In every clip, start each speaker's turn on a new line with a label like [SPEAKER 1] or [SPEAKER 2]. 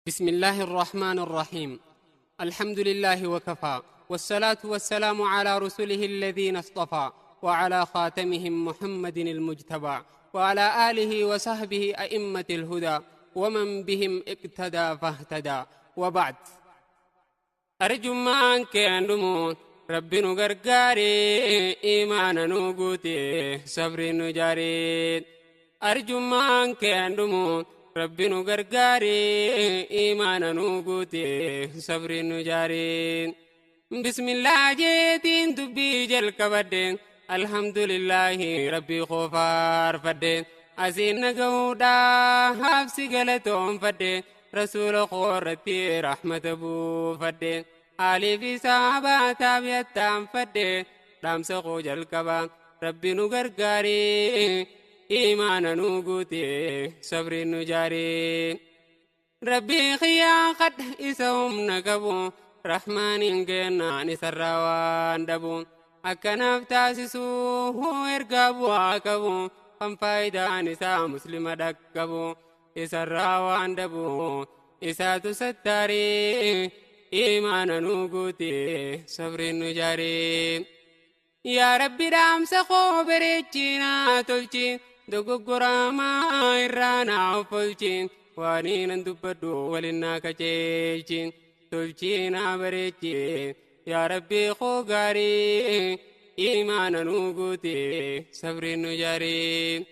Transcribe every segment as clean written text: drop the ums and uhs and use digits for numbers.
[SPEAKER 1] بسم الله الرحمن الرحيم. الحمد لله وكفى، والصلاة والسلام على رسله الذين اصطفى، وعلى خاتمهم محمد المجتبى، وعلى آله وصحبه أئمة الهدى، ومن بهم اقتدى فاهتدى. وبعد، أرجمان كأندمون ربي نغرغاري، إيمان نوغوتي، صبر نجاري. أرجمان كأندمون ربي نغرغاري، إيمان نوغوتي، صبر نجاري. بسم الله جيتين دبي جل كبدين، الحمد لله ربي خوفار فدين، أزين نقودا حفص قلتهم فدين، رسول خورتي رحمة أبو فدين، آلي في سابا تابيتام فدين، رامس خوجل كبا ربي نغرغاري، إيمان نوغوتي، صبر نجاري. ربي خيا قد إسهم نقبو، رحمن جنا نسروان دبو، أكناف تاسسو إرقابو عقبو، خم فايدة نساء مسلمة دكبو، إسروان دبو إسا تستاري، إيمان نوغوتي، صبر نجاري. يا ربي رام سخو بريتشينا تلچين، دوغوغراما إرانا فلچين، وانين دبدو ولنا كچيچين، تلچينا بريتشين. يا ربي خوغاري، إيمان نوغوتي، صبر نجاري.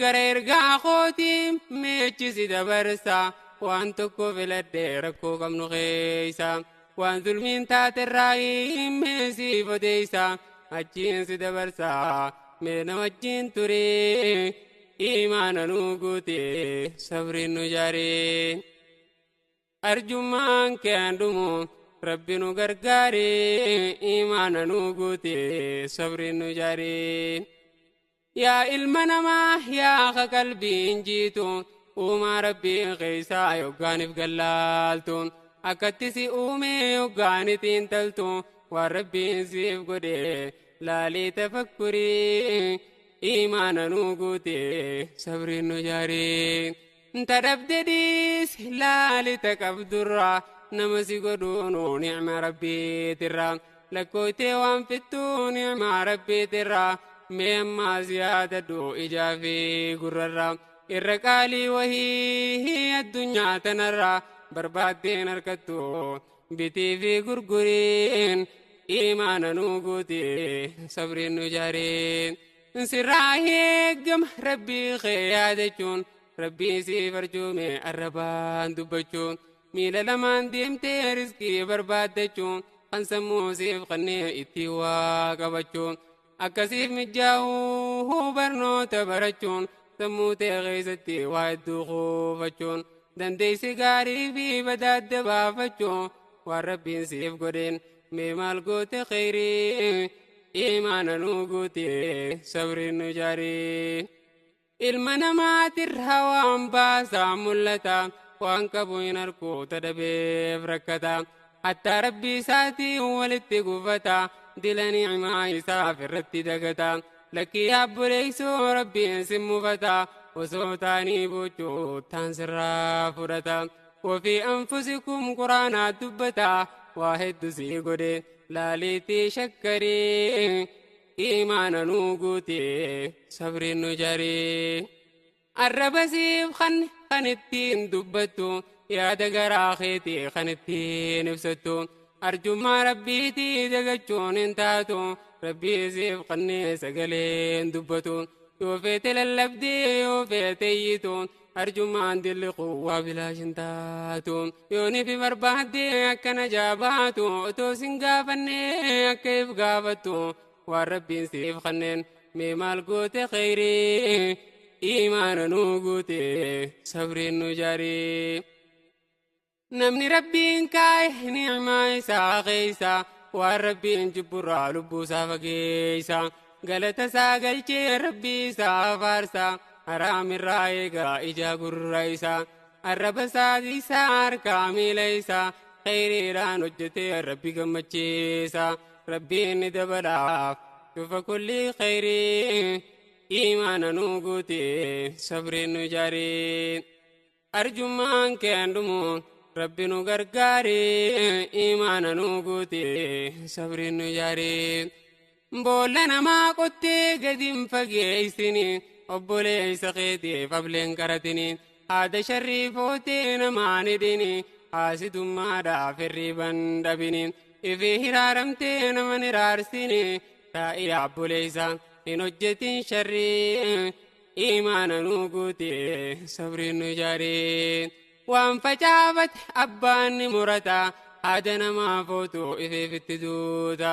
[SPEAKER 1] غرير غاخوتي ميچسي دبرسا، وان تكو فلدي ركو كم نخيسا، وان ظلمين تات الرأي ميسي فديسا، أجين سدبرسا من وجين تري، إيمان نوغوتي، صبر نجاري. أرجمان كأندمو ربي نغرغاري، إيمان نوغوتي، صبر نجاري. يا إلمنا يا قلبي جيتو، وما ربي غيسا يوغاني فقلالتو، أكتسي أومي يوغاني تنتلتو، وربي سيف قدي لالي تفكري، إيمان نوغوتي، صبر نجاري. تربدديس لالي تكبدرا، نمسي قدونو نعم ربي ترى، لكوتي وانفتو نعم ربي ترى، مما زيادة دو إجافي قررا، الرقالي وهي الدنيا تنرى، بربادين أركتو بتي في قرقرين، إيمان نوغوتي، صبر نجاري. سراهي قم ربي خيادتون، ربي سيفرجومي الربان دبتون، ميلا لمان ديمتي رزقي بربادتون، خنسمو سيف قني اتوا قبتون، أكسيف مجاو برنو تبرتون، سموتي غيزتي وايدو خوفتون، دندي سيغاري في بداد دبافتون، والربي سيف قدين ميمال قوت خيري، إيمان نوغوتي، صبر نجاري. إلمنا ما ترهوان باسا ملتا، وانكبو ينركو تدبيف ركتا، حتى ربي ساتي ولدت قفتا، دل نعمة يسافر دقتا، لك يا بوليسو ربي سمو فتا، وصوتاني بوجو تنسر فرتا، وفي أنفسكم قرانا دبتا، واحد سيقودي لاليتي شكري، إيمان نوغوتي، صبر نجاري. الرب سيف خن خنتين دبتو، يا دقراخيتي خنتين نفستو، أرجو ما ربيتي دقشون انتاتو، ربي سيف خني سقلين دبتو، يوفيت للبدي يوفيت يتو، أرجو ما عندي القوة بلا شنتاتو، يوني في بربادي أكنا جاباتو، أتو سنقافني كيف قافتو، والربي سيف خنين ميمال قوت خيري، إيمان نوغوتي، صبر نجاري. نمني ربي كاي نعمة إسا غيسا، والربي جبرا لبو سافقيسا، غلط ساقلتي ربي سافارسا، حرام الرايقا إجا قريسا، الرب ساديسا أركامي ليسا، خيري ران وجتي ربي قمتشيسا، ربي ندبلاف شوف كل خيري، إيمان نوغوتي، صبر نجاري. أرجمان كأندمو Rabbi nu gargaaree imaana nu guutee sabriin nu jaaree. Boolla namaa qottee gadi hin fageessini obboleessa keetiif ableen qaratini haada sharrii footee namaan hidhini haasidummaadhaaf hirriban dhabini ifi hiraaramtee naman hiraarsini taa'ii obboleessa hin hojjetin sharrii imaana nu guutee sabriin nu jaaree. Waan facaafate abbaan ni murata haada namaa footu ifeefitti duuta.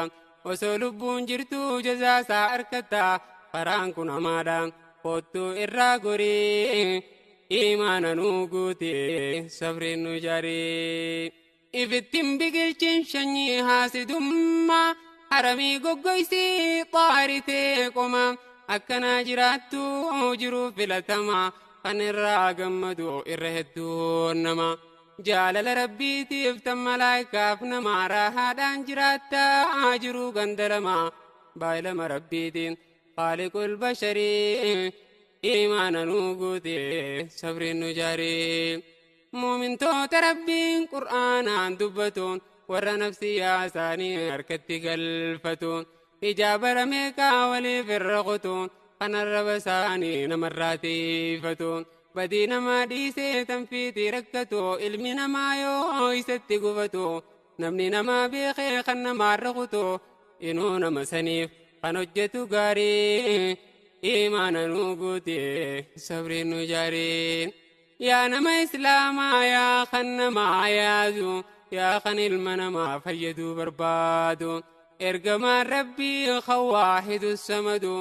[SPEAKER 1] Osoo lubbuun jirtu jazaasaa argatta karaan kun hamaadha kottuu irraa gorii imaana nu guutee sabriin nu jaaree. Ifittiin biqilchin sanyii haasidummaa haramii goggoysii xaaritee qoma akkanaa jiraattu jiruu filatama kan irraa gammadu irra hedduun nama. Jaalala rabbiitiif tan malaayikaaf nama raahaadhaan jiraatta jiruu gandalama baay'ilama rabbiitiin khaaliqul basharii imaana nu guutee sabriin nu jaaree. Muumintoota rabbiin qur'aanaan dubbatuun warra nafsiyyaa isaanii harkatti galfatuun ijaaba rameeqaa waliif irra kutuun kan arraba isaanii namarraa tiifatuun. Badii namaa dhiisee tanfiitii rakkatu ilmi namaa yoo isatti gufatu namni namaa beekee kan namaarra kutu inuu nama saniif kan hojjetu gaarii imaana nu guutee sabriin nu jaaree. Yaa nama islaamaa yaa kan namaa yaadu yaa kan ilma namaa fayyaduu barbaadu ergamaan rabbii kan waahidu samadu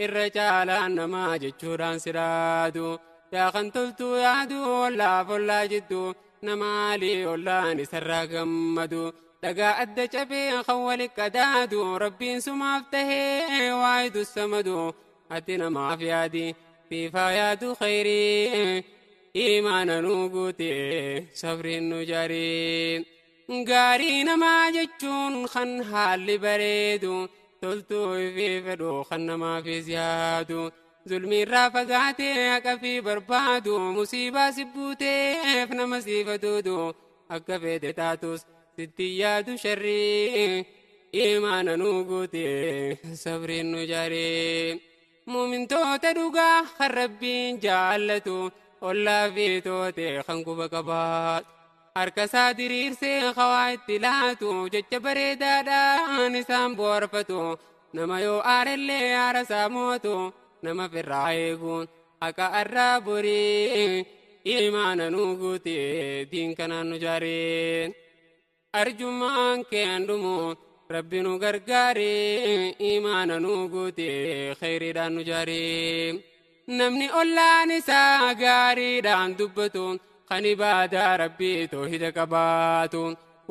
[SPEAKER 1] irra caalaan namaa jechuudhaan siraadu. Yaa kan toltuu yaadu ollaaf ollaa jiddu nama alii ollaan isarraa gammadu dhagaa adda cabee kan wali qadaadu rabbiin sumaaf tahee waahidu samadu ati namaaf yaadi fiifaa yaadu khayrii imaana nu guutee sabriin nu jaaree. Gaarii namaa jechuun kan haalli bareedu toltuu ifii fedhu kan namaafis yaadu. Zulmiirraa fagaatee haqa fi barbaadu musiibaa si buuteef nama siifatuutu akka feete taatus sitti yaadu sharrii imaana nu guutee sabriin nu jaaree. Muumintoota dhugaa kan rabbiin jaallatu ollaa fi tootee kan quba qabaatu harka isaa diriirsee hawaa itti laatu jecha bareedaadhaan isaan boorfatu nama yoo aarellee aara isaa mootu. Nama firraa eeguun haqa arraa borii imaana nu guutee diin kanaan nu jaaree. Arjummaan keen dhumu rabbi nu gargaaree imaana nu guutee khayriidhaan nu jaaree. Namni ollaan isaa gaariidhaan dubbatu kan ibaadaa rabbii toohida qabaatu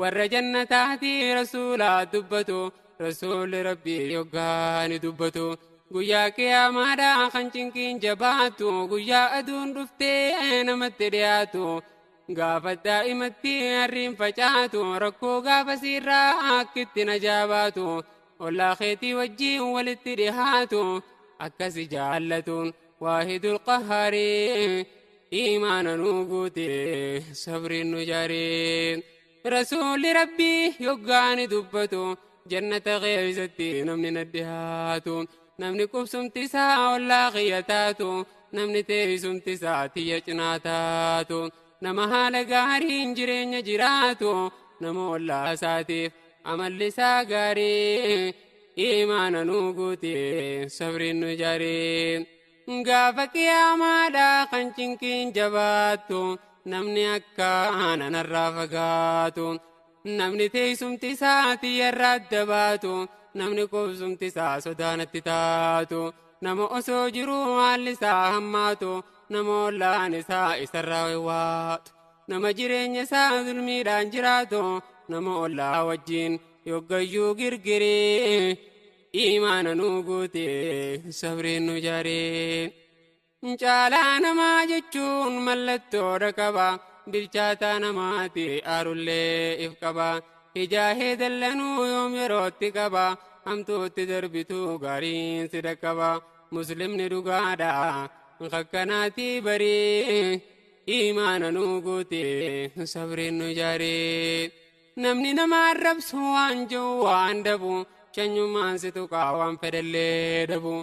[SPEAKER 1] warra jannataatii rasuulaa dubbatu rasuulli rabbii yoggaani dubbatu. Guyyaa qiyaamaadhaa kan cinqiin jabaatu guyyaa aduun dhuftee namatti dhiyaatu gaafa daa'imatti harriin facaatu rakkoo gaafa siirraa akkitti najaabaatu ollaa keetii wajjiin walitti dhihaatu akkasi jaallatuun waahidul qahaarii imaana nu guutee sabriin nu jaaree. Rasuulli rabbii yoggaani dubbatu jannata keessatti namni na dhihaatu. Namni qubsumti isaa ollaa kiyya taatu namni teessumti isaa tiyya cinaa taatu nama haala gaariin jireenya jiraatu nama ollaa isaatiif amalli isaa gaarii imaana nu guutee sabriin nu jaaree. Gaafa qiyaamaadhaa kan cinqiin jabaattu namni akka nanarraa fagaatu namni teessumti isaa tiyyarraa adda baatu. Namni qubsumti isaa sodaanatti taatu nama osoo jiruu haalli isaa hammaatu nama ollaan isaa isarraa waywaatu nama jireenya isaa zulmiidhaan jiraatu nama ollaa wajjiin yoggayyuu girgiree imaana nu guutee sabriin nu jaaree. Caalaa namaa jechuun mallattoodha qaba bilchaataa namaati aarullee if qaba. Ijaahee dallanuu yoom yerootti qaba hamtuutti darbitu gaariin si dhaqqaba muslimni dhugaadha kakkanaatii barii. Iimaana nuu guute sabriin nu jaaree. Namni nama arrabsu waan jiru waan dabu shanyummaan si tuqaa waan fedhallee dhabu.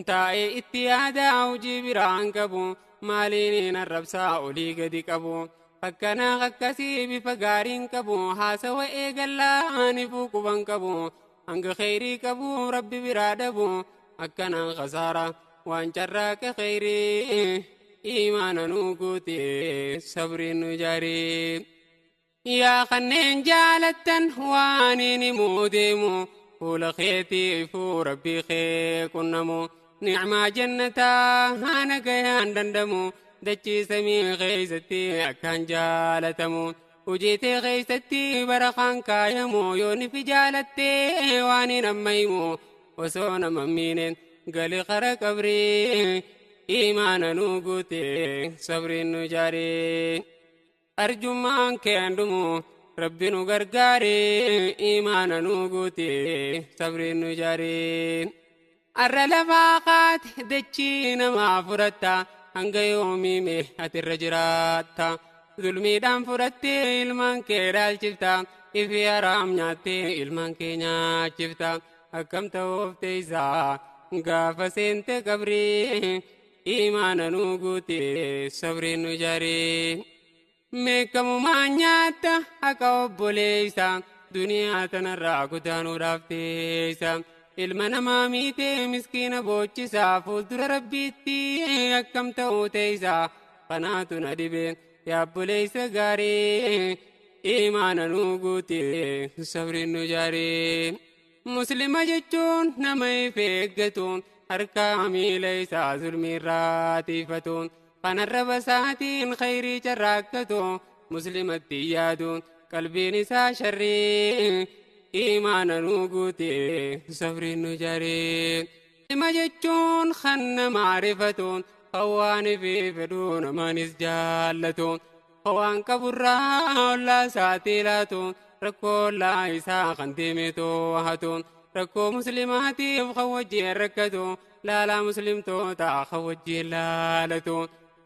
[SPEAKER 1] Taa'ee itti yaadaa hojii biraan qabu maaliin arrabsaa olii gadi qabu. Akkanaa akkasii bifa gaariin qabu haasawa eegallaa ni fuuquban qabu. Hanga kheyrii qabu rabbi biraa dhabu akkanaan khasaara waan carraaqa kheyrii. Iimaana nuu guute sabriin nu jaaree. Yaa kanneen jaalattan waan inni himuu deemu fuula keetiifuu rabbii kee qunnamu. Nicmaa jannataa haana gayaan dandamu dachii samii keeysatti akkaan jaalatamu. Hojiitee keeysatti barakaan kaayamu yoo nifi jaalattee waan hin amma himu osoo nama miine gali qara qabrii. Iimaana nuu guute sabriin nu jaaree. Arjummaan keen dhumu rabbi nu gargaaree iimaana nuu guute sabriin nu jaaree. Arra lafaa kaate dachii namaa fudhatta hanga yoomiime atirra jiraatta. Zulmiidhaan fudhattee ilmaan kee dhaalchifta ifi haraam nyaattee ilmaan kee nyaachifta. Akkam ta'uuf teessaa gaafa seente qabrii iimaana nuu guute sabriin nu jaaree. Meekamumaa nyaatta akka obboleessa duniyaa tanarraa kutaanuudhaaf teessa. Ilma namaa miitee miskiina boochisaa fuuldura rabbiitti akkam ta'uu teessa. Kanaatu na dhibe yaabboleessa gaarii iimaana nuu guute sabriin nu jaaree. Muslima jechuun nama if eeggatu harkaa miila isaa zulmiirraa tiifatu. Kanarra basaatiin khayrii carraakkatu muslimatti yaadu qalbiin isaa sharrii iimaana nuu guute sabriin nu jaaree. Muslima jechuun kan nama arifatu kan waan ifii fedhu namaanis jaallatu kan waan qaburraa ollaa isaatii laatu rakkoo ollaa isaa kan deeme too'atu rakkoo muslimaatiif kan wajjin rakkatu laalaa muslimtoota kan wajjin laalatu.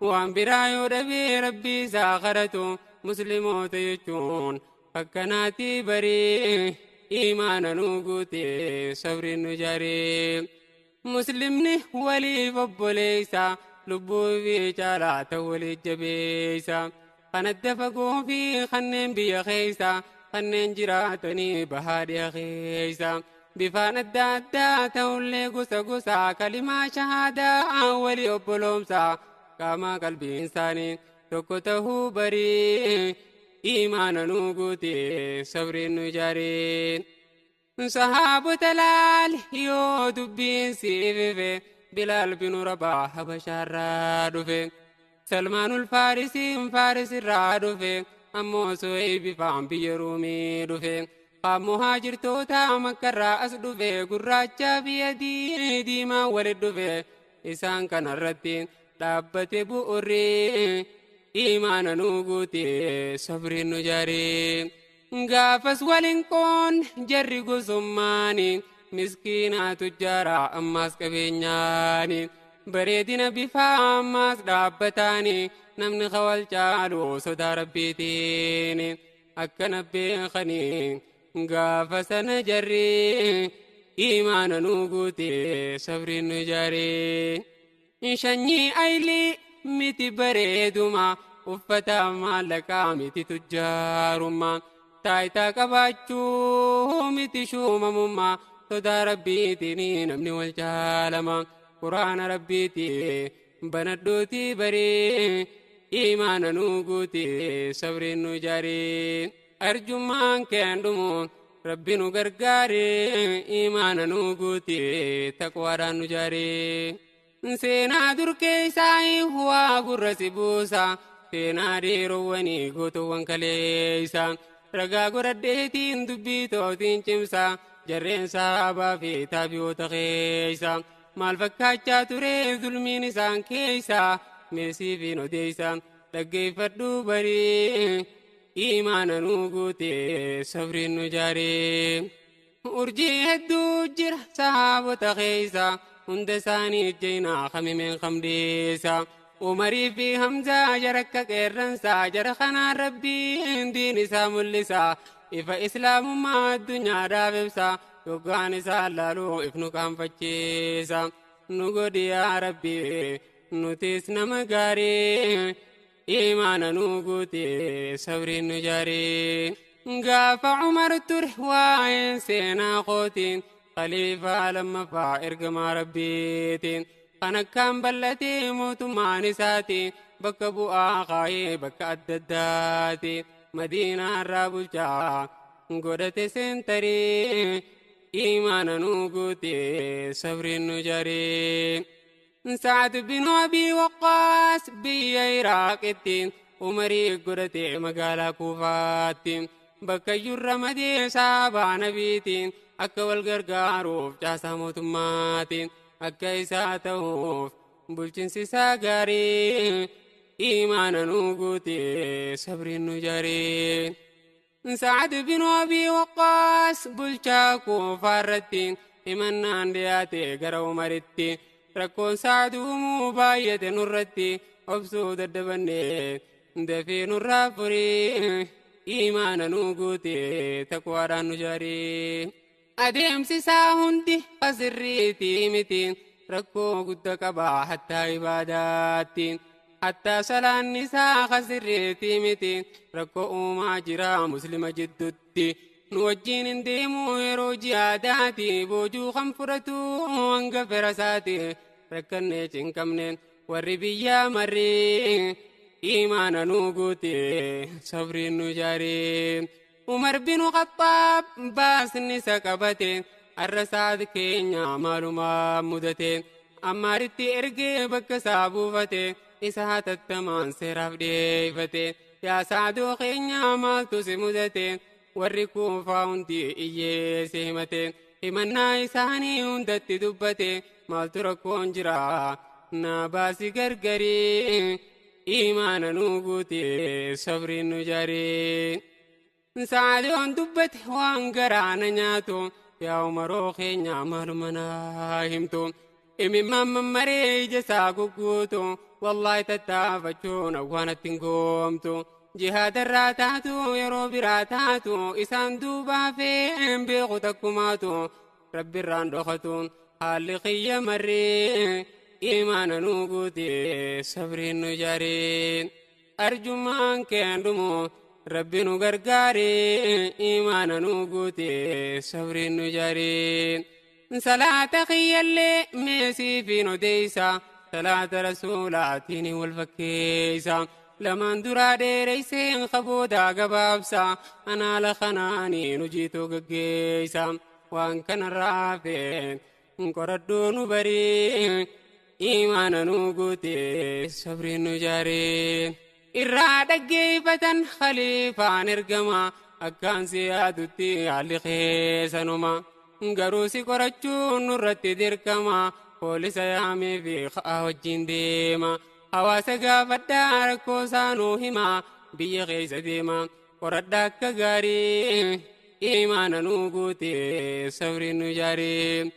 [SPEAKER 1] Waan biraa yoo dhabee rabbii isaa kadhatu musliimoota jechuun akkanaatti barii iimaana nuu guute sabriin nu jaaree. Muslimni waliif obboleessa lubbuu fi caalaa ta'u waliif jabeessa. Kan adda fagoo fi kanneen biyya keessa kanneen jiraatanii bahaa dhiya keessa. Bifaan adda addaa ta'ullee gosa gosa kalimaa shahaadaa walii obboloomsa. Qaama qalbiin isaanii tokko ta'uu barii iimaana nuu guute sabriin nu jaaree. Sahaabota laali yoo dubbiin siif ife Bilaal binu Rabaa Habashaarraa dhufe. Salmaanul Faarisiin Faarisirraa dhufe ammoo Suhayb bifaan biyya Ruumii dhufe. Qaam muhaajirtoota Makkarraa as dhufe gurraacha fi adii diimaa walit dhufe. Isaan kanarratti dhaabbate bu'urri iimaana nuu guute sabriin nu jaaree. Gaafas waliin qoonne jarri gosummaani miskiinaa tujjaaraa ammaas qabeenyaani. Bareedina bifaa ammaas dhaabbataani namni kawal caalu sodaa rabbiitiin. Akkana beekanii gaafa sana jarri iimaana nuu guute sabriin nu jaaree. Shanyii aylii miti bareeduma uffata maallaqaa miti tujjaarummaa. Taayitaa qabaachuu miti shuumamummaa sodaa rabbiitiin namni wal caalama. Quraana rabbiitii banadhuutii barii iimaana nuu guute sabriin nu jaaree. Arjummaan keen dhumu rabbi nu gargaaree iimaana nuu guute taqwaadhaan nu jaaree. Seenaa dur keessaa waa gurra si buusa seenaa dhiirowwanii gootuwwan kaleessa. Ragaa godhadheetiin dubbii tootiin cimsa jarreen saabaa fi taabiyoota keessa. Maal fakkaachaa ture zulmiin isaan keessa meesii fi odeessa dhaggeeffadhu barii iimaana nuu guute sabriin nu jaaree. Urjii hedduu jira sahaabota keessa hunda isaanii ijjeenaa kamimeen kamdeessa. Umarii fi Hamzaa jara akka qeerransaa jara kanaan Rabbiin diin isaa mul'isa. Ifa Islaamummaa addunyaadhaaf ibsa. Yoggaan isaa laaluu if nu qaanfachiisa. Nu godhi yaa Rabbi nutis nama gaarii. Imaana nu guute sabriin nu jaarii. Gaafa Umar ture waa'een seenaa kootiin khaliifaa lammaffaa ergamaa Rabbiitiin. Kan akkaan bal'atee mootummaan isaati bakka bu'aa kaayee bakka adda addaati. Madiinaa irraa bulchaa godhate seentarii. Imaana nu guute sabriin nu jaarii. Sa'ad bin Abii Waqqaas biyya Iraaqitti Umarii godhate magaalaa Kuufaatti. Bakka iyyuu madee saabaa nabiitiin akka wal gargaaruuf caasaa mootummaatiin akka isaa ta'uuf bulchiinsi isaa gaarii. Imaana nu guute sabriin nu jaarii. Sa'ad bin Abii Waqqaas bulchaa Kuufaa irratti himannaan dhiyaate gara Umaritti. Rakkoon Sa'ad uumuu baay'ate nurratti obsuu daddabanne dafee nurraa furii. Imaana nu guute taqwaadhaan nu jaarii. Adeemsi isaa hundi asirriitii miti rakkoo guddaa qaba hattaa ibaadaatti. Hattaa salaanni isaa kasirriitii miti rakkoo uumaa jira muslima jidduutti. Nu wajjin hin deemu yeroo jihaadaati boojuu kan fudhatu hanga ferasaati. Rakkannee cinqabne warri biyyaa marree. Imaana nu guute sabriin nu jaarii. Umar bin Khattaab baasni isa qabate arra Sa'ad keenya maalumaa mudate. Ammaaritti ergee bakka isaa buufate isa hatattamaan seeraaf dhiyeeffate. Yaa Sa'adoo keenya maaltu si mudate? Warri Kuufaa hundi iyyee si himate. Himannaa isaanii hundatti dubbate maaltu rakkoon jira? Na baasi gargarii. Imaana nu guute sabriin nu jaarii. Sa'adoon dubbate waan garaa na nyaatu yaa Umaroo keenya maaluma naa himtu. Imimmaan mammaree ija isaa gugguutu wallaahi tattaafachuun waan itti hin goomtu. Jihaadarraa taatu yeroo biraa taatu isaan duubaa feen beeku takkumaatu Rabbirraan dhokatu haalli kiyya marree. Imaana nu guute sabriin nu jaarii. Arjummaan keen dhumu Rabbi nu gargaaree. Imaana nu guute sabriin nu jaarii. Salaata kiyyallee meesii fi odeessa salaata rasuulaatiin wal fakkeessa. Lamaan duraa dheereyseen qaboodaa gabaabsa anaala kanaaniin hojiitu gaggeessa. Waan kanarraa feen qoradhuu nu barii. Imaana nu guute sabriin nu jaarii. Irraa dhaggeeffatan khaliifaan ergama akkaan si yaadutti haalli keessanuma. Garuu si qorachuun nurratti dirqama poolisa yaamee fi ka'aa wajjin deema. Hawaasa gaafadhaa rakkoo isaanuu hima biyya keessa deema. Qoradhaa akka gaarii imaana nu guute sabriin nu jaarii.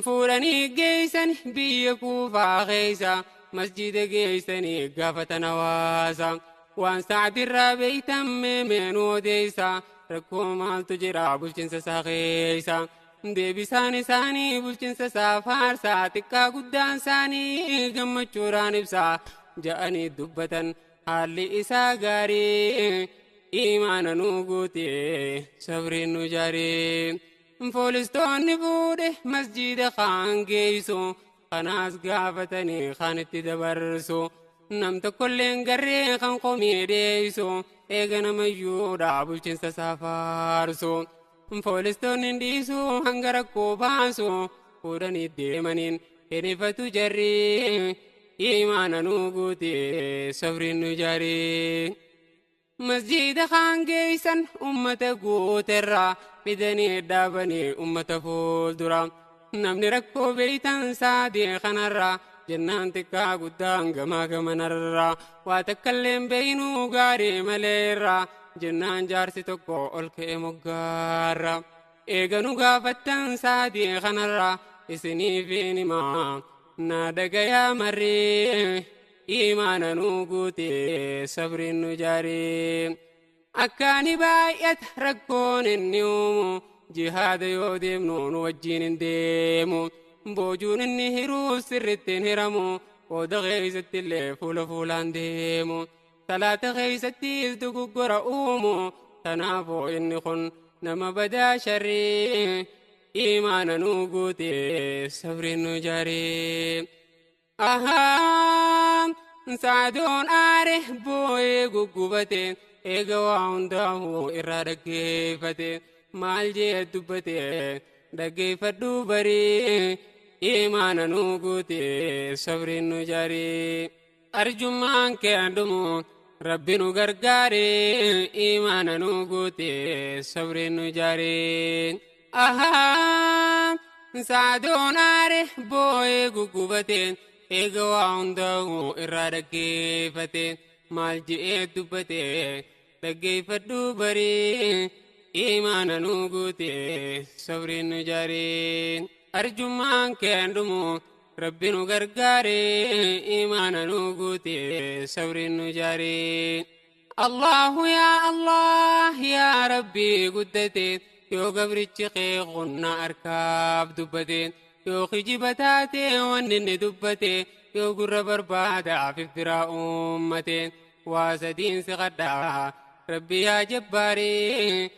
[SPEAKER 1] Fuudhanii geessan biyya Kuufaa keessa masjida geessanii gaafatan hawaasa. Waan Sa'adirraa beeytan meemeen odeessa rakkoo maaltu jira bulchiinsa isaa keessa. Deebisaan isaanii bulchiinsa isaa faarsaa xiqqaa guddaan isaanii gammachuudhaan ibsa. Ja'anii dubbatan haalli isaa gaarii. Imaana nu guute sabriin nu jaarii. Poolistoonni fuudhe masjida kaan geessu kanaas gaafatanii kaan itti dabarsu. Nam tokkolleen garree kan komii dhiyeessu eega namayyuudha bulchiinsa isaa faarsu. Poolistoonni dhiisu hanga rakkoo baasu fuudhanii deemaniin hinifatu jarri. Imaana nu guute sabriin nu jaarii. Masjida kaan geessan ummata guuterraa fidanii dhaabanii ummata fuuldura. Namni rakkoo beeytan saadii kanarraa jennaan xiqqaa guddaan gamaa gamanarraa waa takkalleen beeynuu gaarii maleerraa jennaan jaarsi tokko ol ka'e moggaarra. Eega nu gaafattan saadii kanarraa isiniif himaa na dhagayaa marree. Iimaana nuu guute sabriin nu jaare. Akkaani baay'ata rakkoon inni uumu, jihaada yoo deemnu nu wajjiin hin deemu. Boojuun inni hiruuf sirriitti hin hiramu, qooda keessatti illee fuula fuulaan deemu. Salaata keessattis dogoggora uumu, tanaafuu inni kun nama badaa sharrii. Iimaana nuu guute sabriin nu jaare. Ahaa, Saadoon aare boo'ee guggubate, eega waa hundaa'u irraa dhaggeeffate. Maal jee dubbate? Dhaggeeffadhu barii. Iimaana nuu guute sabriin nu jaare. Arjummaan kee dhumu, Rabbi nu gargaare. Iimaana nuu guute sabriin nu jaare. Ahaa, Saadoon aare boo'ee guggubate, eega waa hundaa'u irraa dhaggeeffate. Maal je'ee dubbate? Dhaggeeffadhu barii. Iimaana nuu guute sabriin nu jaare. Arjummaan kee dhumu, Rabbi nu gargaare. Iimaana nuu guute sabriin nu jaare. Allahu yaa Allah yaa Rabbi guddate, yoo gabrichi kee qonna harkaaf dubbate, yoo kijiba taate wanni inni dubbate, yoo gurra barbaadaaf biraa uummate, waa sadiin si qadhaa, Rabbi yaa jabbaaree.